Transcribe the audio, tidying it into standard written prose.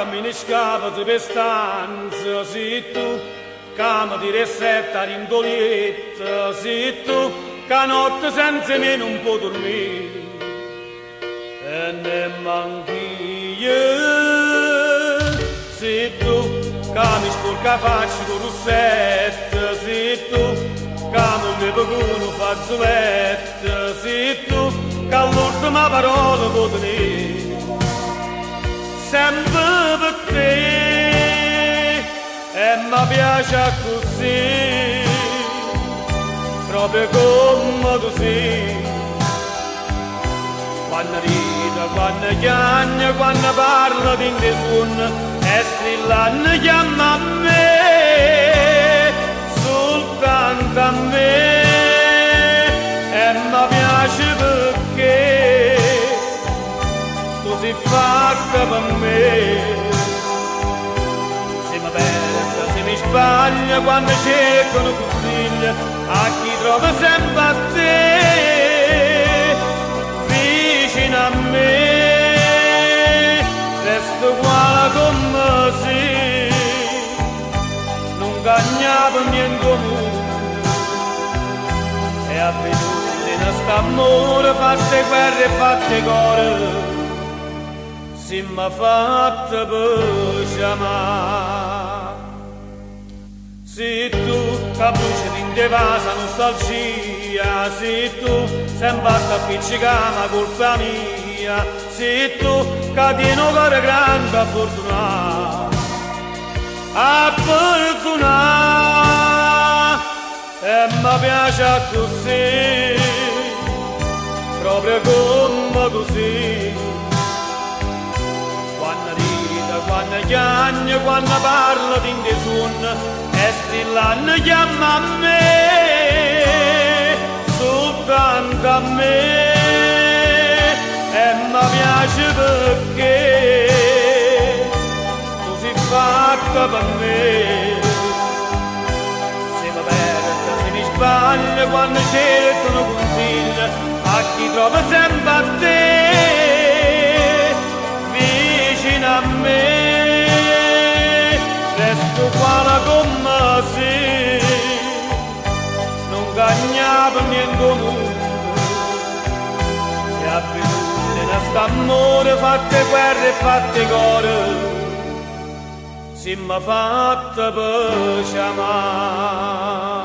cammini scapati per stanza, sei tu che mi tiri setta dentro lietto, sei tu che notte senza me non può dormire e ne manch'io. Sei tu che mi sporca faccia con rossetto, sei tu che mi levo con un fazzoletto, sei tu che l'ultima parola può tenere sempre per te e mi piace così, proprio come tu sei. Quando ride, quando chiagna, quando parla di nessuno e strillando chiama a me, soltanto a me, e mi piace perché tu sei fatta per me. Se mi perdo, se mi sbaglio, quando cercano consiglio, a chi trova sempre a te, vicino a me, resto uguale come sei, non cagnavo niente mondo, e abitudine st'amore, fatte guerre e fatte cuore, si m'ha fatta per chiamare. Sei tu che brucia in casa nostalgia, sei tu sempre a appiccicare ma colpa mia, sei tu che tieni un cuore grande a fortuna, a fortuna, e mi piace così, proprio come tu sei. Quando ride, quando chiagna, quando parla di nessuno e strillando chiama a me, soltanto a me, e mi piace perché tu sei fatta per me. Se mi perdo, se mi sbaglio, quando cerco un consiglio, a chi trova sempre a te, vicino a me, resto uguale come sei, non cagnavo niente mondo, e abitudine st'amore, fatte guerre e fatte cuore, si m'ha fatta per chiamare.